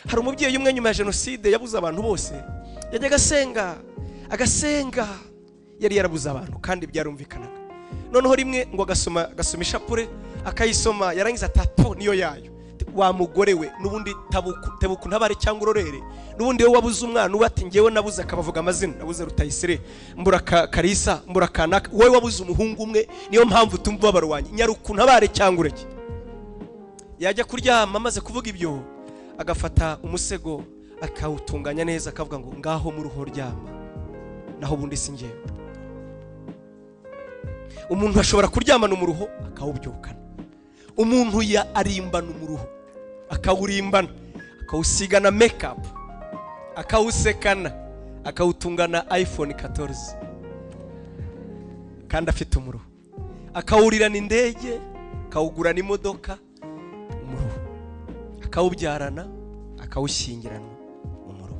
Hari umubyeyi umwe nyuma ya jenoside yabuze abantu bose, yajyaga asenga agasenga, yari yarabuze abantu kandi byarumvikanaga. Noneho rimwe ngo agasoma ishapure, akayisoma, yarangiza atato niyo yayo: "Wa mugore we, n'ubundi tabuku ntabare cyangwa urorere, n'ubundi wowe wabuze umwana." Uba ati: "Ngewe nabuze," akabavuga amazina, "nabuze Rutayisire, mbura Karisa, mbura kanaka. Wowe wabuze umuhungu umwe, niyo mpamvu utumva umubabaro wanjye. Nyaruku ntabare cyangwa ureke." Yajya kuryama amaze kuvuga ibyo, agafata umusego akawutunganya neza, akavuga ngo: "Ngaho mu ruho ryama, naho ubundi si ngewe." Umuntu ashobora kuryamana umuruho akawubyukana. Umuntu ya arimbana umuruho, akawurimbana, akawusigana makeup, akawusekana, akawutungana iPhone 14 kandi afite umuruho, akawurirana indege, akawugurana imodoka, umuruho, akawubyarana, akawushyingiranwa, umuruho.